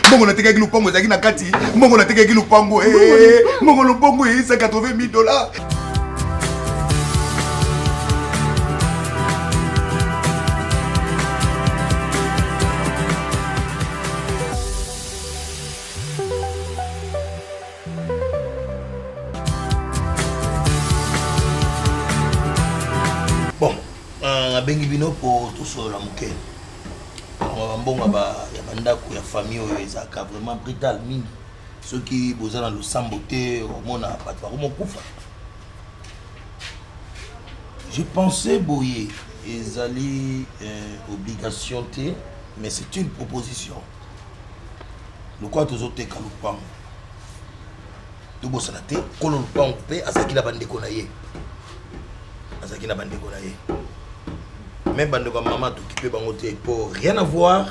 Mbongo natekaki lupango ezalaki na kati. Mbongo natekaki lupango. Eh, mbongo lupango eh, 180 000 dollars. Bon, euh, nabengi bino mpo tosolola moke bambongo ya bandako ya famille oyo ezalaka vraiment brutal mingi soki boza na losambo te omona bato bakomokufa je pensais boye ezali euh, obligation te mais c'est une proposition lokola tozoteka lopango tobosana te kolo lopango mpe azalaki na bandeko na ye azalaki na bandeko na ye me bandeko ya mama tokipe bango te po rien à voir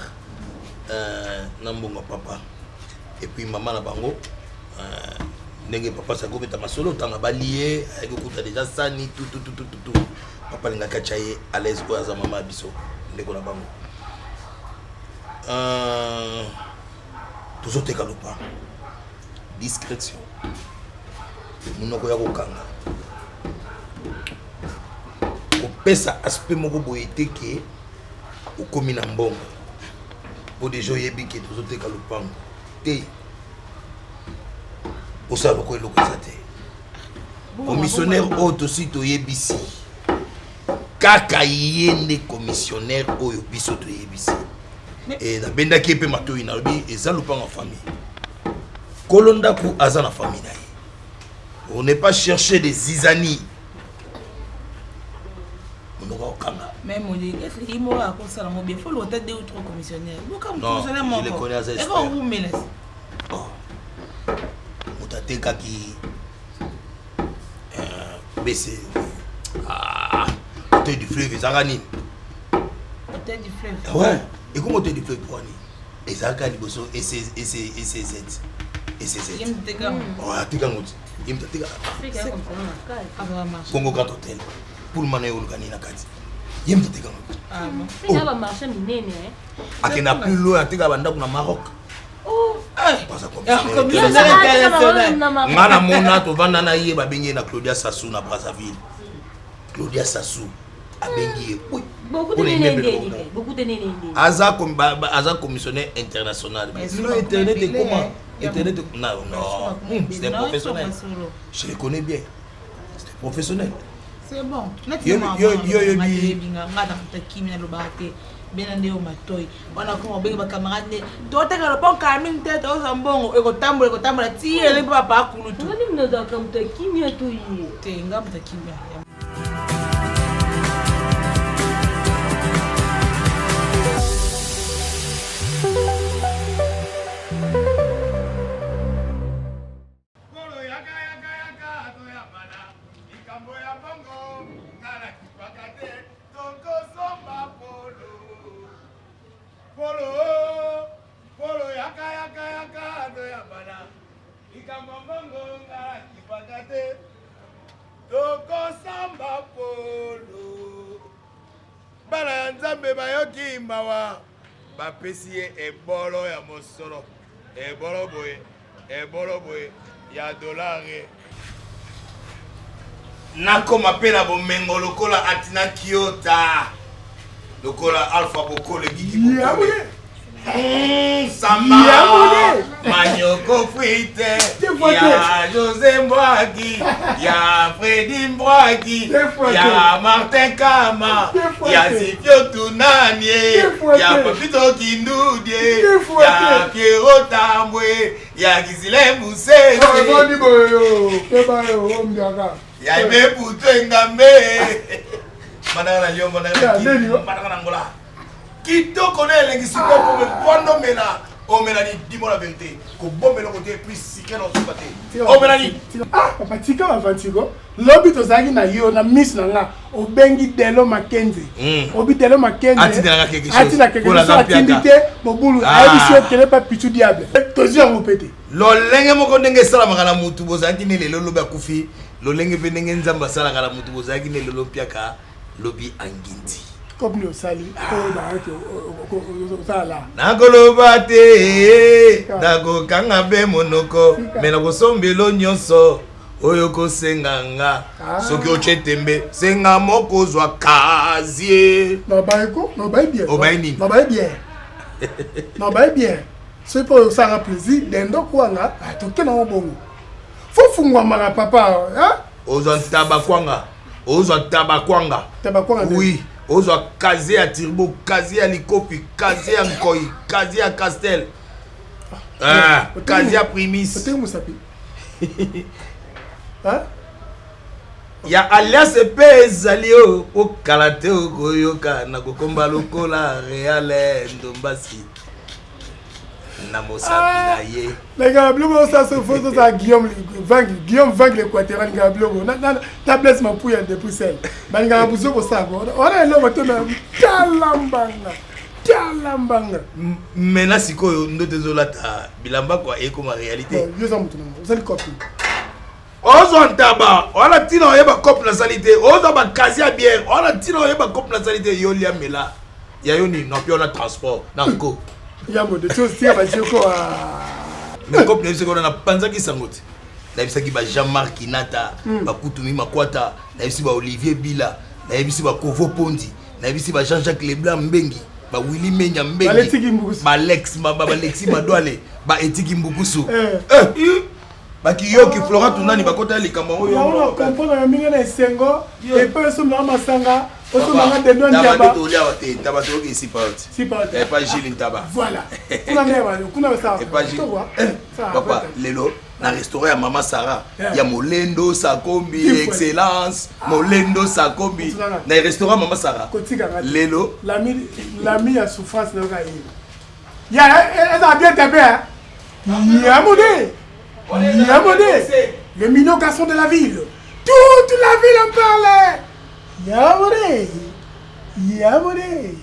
euh, na mbongo ya papa et puis mama na bango euh, ndenge papa azalaki kobeta masolo ntango abali ye ayaki kokuta deja sani tututututu papa alingaki atya ye à l'aise oyo aza mama ya biso ndeko na bango euh, tozoteka lopango discrétion monoko ya kokanga kopesa aspect moko boye te ke okomi na mbongo mpo deja oyebi ke tozoteka lopango te osala lokola eloko eza te commissionnaire oyo tosi toyebisi kaka ye nde commissionnaire oyo biso toyebisi e nabendaki ye mpe matoi nalobi eza lopango ya famille kolo ndako aza na famille na ye on n'est pas chercher des zizani monoko akokanga Mais Monique, est-ce que moko akosala ngo bien? Faut lota deux ou trois commissionnaires. Boka commissionnaire moko. Je le connais aza expert. Eko wumela. Oh. Moto atekaki euh, BC. Ah, hôtel du fleuve ezalaka nini? Hôtel du fleuve. Ah ouais, ekomi hôtel du fleuve mpo nini? Ezalaka liboso ECZ. ECZ. Oh, ateka yango ti. Ye moto ateka. Congo Grand Hôtel. Pullman oyo oluka nini na kati? Ye moto ateka yango. Ah, oh. Akenda plus loin ateka bandako na Maroc. Nga namona tovanda na ye babengi ye na Claudia Sassou na Brazzaville. Claudia Sassou abengi ye aza aza commissionnaire international lelo internet ekoma internet non non hmm, c'est un professionnel je le connais bien c'est un professionnel c'est bon yo yo yo nga nga kimi nalobaka te bena nde yo matoi wana koma obengi bacamarade nde toteka lopango kala mingi te tozwa mbongo ekotambola ekotambola ti ele mpe papa akulutu te nga moto akimia Polo, polo yaka yaka yaka toyambana likambo mbongo nga kipaka te tokosamba polo bana ya nzambe bayoki mawa bapesi ye ebolo ya mosolo ebolo boye ebolo boye ya dolare nakoma mpe na bomengo lokola atina kiota lokola alpha bokole gigi bokole hmm, samba manyoko frite ya josé mbwaki ya fredi mbwaki ya martin kama ya sifio tunanie ya papito kindudie ya piero tambwe ya gisile musese eboni boye yo keba yo ombiaka ya ebe putu engambe mandaka na lyon mandaka na angola kitoko na elengi sikoyo po omela omela nini dis-moi la vérité kobomba eloko te puis sika na osuka te omela nini ah papa tika bavantiko lobi tozalaki na yo na miss na nga obengi delo makenze hmm. obi delo makenze atinda quelque chose atindi te mobulu ah. ayebisi yo kele pa pichu diable tozwi yango mpe te lolenge moko ndenge esalamaka na mutu bozalaki ne lelo lobi akufi lolenge mpe ndenge nzambe asalaka na mutu bozalaki ne lelo mpiaka lobi angindi. Comme ni osali oyo bayaki osala. Nakoloba te, nakokanga mpe monoko, me nakosombelo nyonso oyo kosenga nga. Ah. Soki otye tembe, senga moko ozwa kazie. Nabaye ko, nabaye bien. Obaye nini? Nabaye bien. Nabaye bien. Soki mpo osala plaisir, dendo kwanga, ah, toke nango bongo. Fo fungwamaka papa, hein? Ozwa ntaba kwanga. Ozwa taba kwanga. Taba kwanga. Oui. Ozwa kaze ya turbo, kaze ya likofi, kaze ya nkoi, kaze ya castel. Ah, kaze ya primis. Oteki musapi. Hein? Ya alias mpe ezali o okala te okoyoka na kokomba lokola real ndombasi. Na mosapi na ah, ye. Lingaka biloko osala soki fo tozala Guillaume Vang Guillaume Vang l'Équateur alingaka biloko na na na Blaise Mapuya de Bruxelles balingaka buzo kosala ko wana eloko te na tala mbanga tala mbanga. Maintenant sikoyo ndoto ezolata bilamba kwa ekoma réalité. Yo oza moto na ngo ozali copine. Ozwa ntaba wana ntina oyeba cope nasali te, ozwa bakazi ya bière wana ntina oyeba cope nasali te, yo lia mela ya yo nini nopi wana transport na nko yambo de choses tika bajeko. Mais cope nayebisaki wana napanzaki sango te, nayebisaki ba Jean-Marc Kinata, bakutumi Makwata, nayebisi ba Olivier Bila, nayebisi ba Kovo Pondi, nayebisi ba Jean-Jacques Leblanc Mbengi, ba Willy Menya Mbengi, ba Lex ba Lexi Madwale, ba Etiki Mbukusu. Eh. Bakiyoki Florent Tunani bakota likambo yango. Yango na comprendre na mingi na esengo epe osombaka masanga osombaka dendo ntaba tolia wa te ntaba toyoki esipa yo te sipa te epa Gilles ntaba. Voilà, kuna nde ba kuna basala epa Gilles papa lelo na restaurant ya mama Sarah ya Molendo Sakombi excellence Molendo Sakombi na restaurant mama Sarah lelo l'ami l'ami ya souffrance na yoka ye ya eza bien tapé hein. Yamode Yamode, le minot garçon de la ville. Toute la ville en parlait. Yamode Yamode.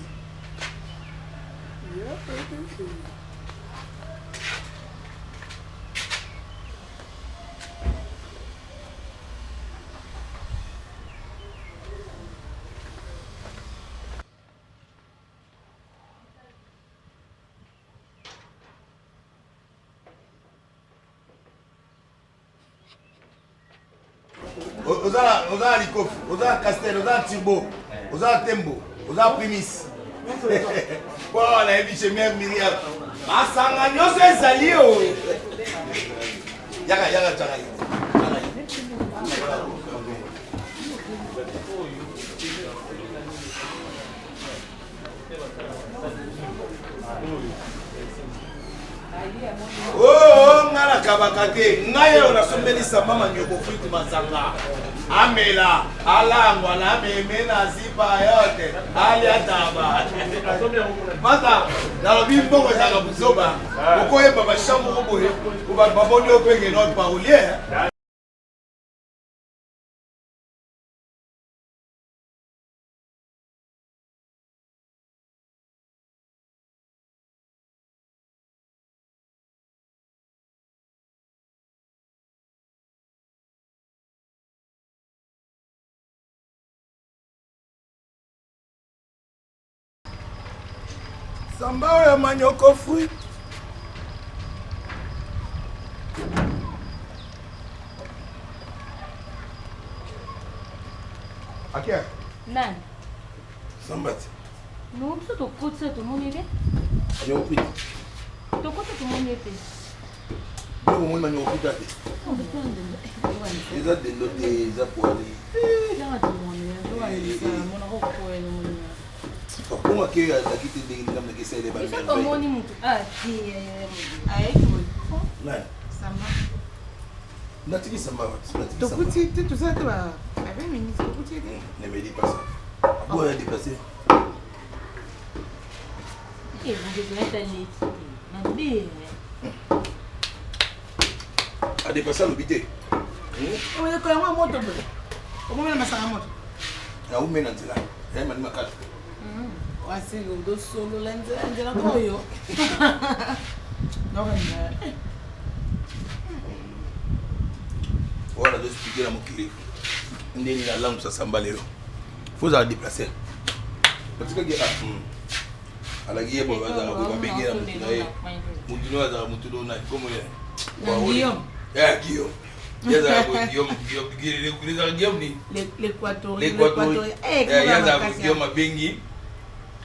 Oza na likofi, oza na castel, oza na turbo, oza na tembo, oza na primis. Po nayebi chez mère Miriam masanga nyonso ezali o yaka yaka taka ye. Oh, nga nakabaka te, ngai oyo nasombeli samba manioko frite masanga amela alangwa na meme na zipa yote alia taba mata nalobi mbongo ezalaka buzoba okoyeba bachamp moko boye baboni yo penge notre parolier. Samba oyo ya manioko fruit. Akia. Nani? Samba ti. No, biso tokotisa tomoni te. Manioko fruit. Tokotisa tomoni te. Biloko omoni manioko fruit te. Eza dendo te, eza poale. Bongo ake azalaki te ndenge nini ngambo nakesala ba Biso merveille. tomoni mutu ah te. Ayeki boye. Nani? Samba. Natiki samba wapi? Natiki samba. Tokuti te tosala te ba 20 minutes tokuti te. Ne me dis pas ça. Aboya déplacer. Eh, bokezi na leki te. Mabe. A déplacer alobi te. Oyeko yango ya moto boye. Okomela masanga moto. Naume na nzela. Yaye mani makasi. Wasili odosolola nzela nzela oyo. Wana nazo expliquer na mokili ndenge nini nalangwisa samba lelo. Faut ozala déplacer. Batikaki ah. Alaki ye boye bazalaka boye babengi na mutu na ye. Mutu no azalaka mutu no nani kombo ye. Guillaume. Eh Guillaume. Ye azalaka boye Guillaume Guillaume ezalaka Guillaume nini? L'Équatorien. L'Équatorien. Eh ye azalaka boye Guillaume abengi.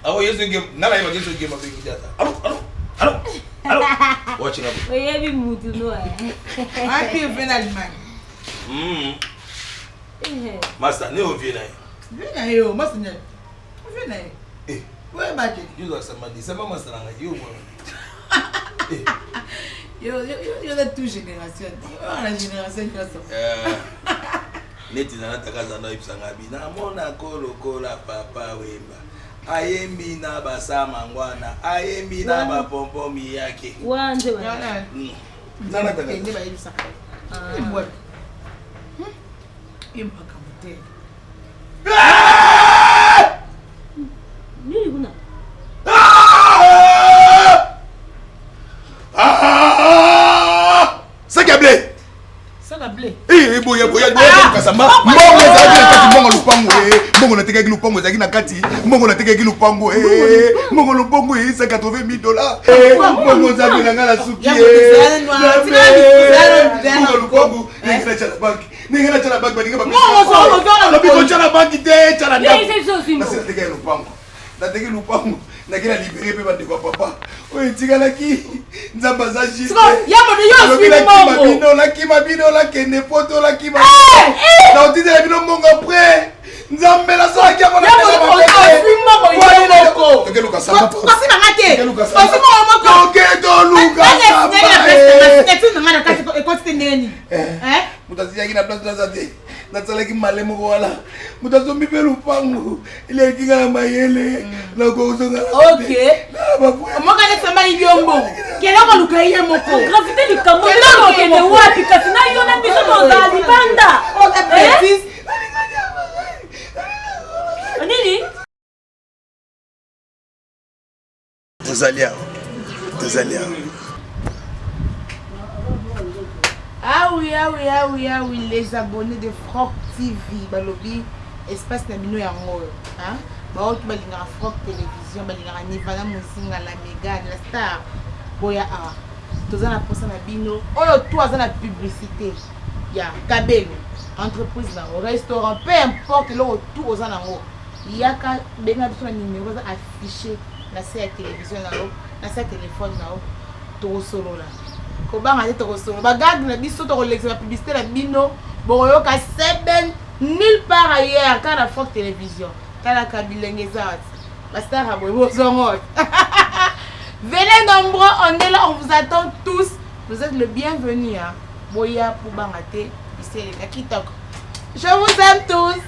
Awo ye soki Guillaume nga nayebaki soki Guillaume abengi te aza. Allo allo allo allo. Watch nga boye. Oyebi mutu no eh. Api vie na Allemagne. Masta ne ovie na ye. Vie na ye o masta nani? Vie na ye. Eh. Oyeba te. Yo oza samba di samba masta na ngai yo mwana. Eh. Yo yo yo na tout génération. Yo na génération nyonso. Eh. Neti na nataka zana oyebisa ngai bi namonako lokola papa Wemba ayembi na basama ngwana ayembi na bapompo miyake. Wana nde wana. Nana taka. Nde bayebisaka. Ah. Mbwa. Ye makambo te. Nini kuna? Saki ya ble. Saka ble. Eh, boya boya boya kasamba. Mbongo ezalaki na kati mbongo lupango eh. Mbongo natekaki lupango ezalaki na kati. Mbongo natekaki lupango eh. Mbongo lupango eh 180 000 dollars. Eh, mbongo nzambe na ngai nasuki eh. Mbongo lupango ndenge natya na banki. Ndenge natya na banki balinga balobi kotya na banki te tya na ndako. Nasi natekaki lupango. Nateki lupango nake na libere mpe bandeko ya papa oyo etikalaki nzambe aza justealobino nakima bino nakende poto nakima naotindela bino mbongo apres nzambe nasalaki yango toluka moto aziyaki na place naza te nasalaki male moko wana moto asombi mpe lupangu eleki nga na mayele nakozonga moko nesamba libiombo kende koluka ye moko gravité likambo okende wapi kasi na yo na biso tozala libanda nini Tozali awa, tozali awa. Ah oui, ah oui, ah oui, ah oui, les abonnés de Froc TV, balobi, espace na bino yango oyo. Hein? Baoyo tu balingaka Froc Télévision, balingaka Nivana Muzinga, la Mégane, la star. Boya awa. Toza na posa na bino. Oyo tu aza na publicité ya Kabelo, entreprise na restaurant, peu importe eloko tout oza nango. Yaka benga biso na numéro eza affiché na se ya télévision na yo na se ya téléphone na yo tokosolola kobanga te tokosolola bagarde na biso tokolekisa bapublicité na bino bokoyoka seben nulle part ailleurs kaka na Fox télévision talaka bilenge eza wapi bastar ya boye bozongo wapi venez nombreux on est là on vous attend tous vous êtes le bienvenu hein boya po banga te biseleka kitoko je vous aime tous.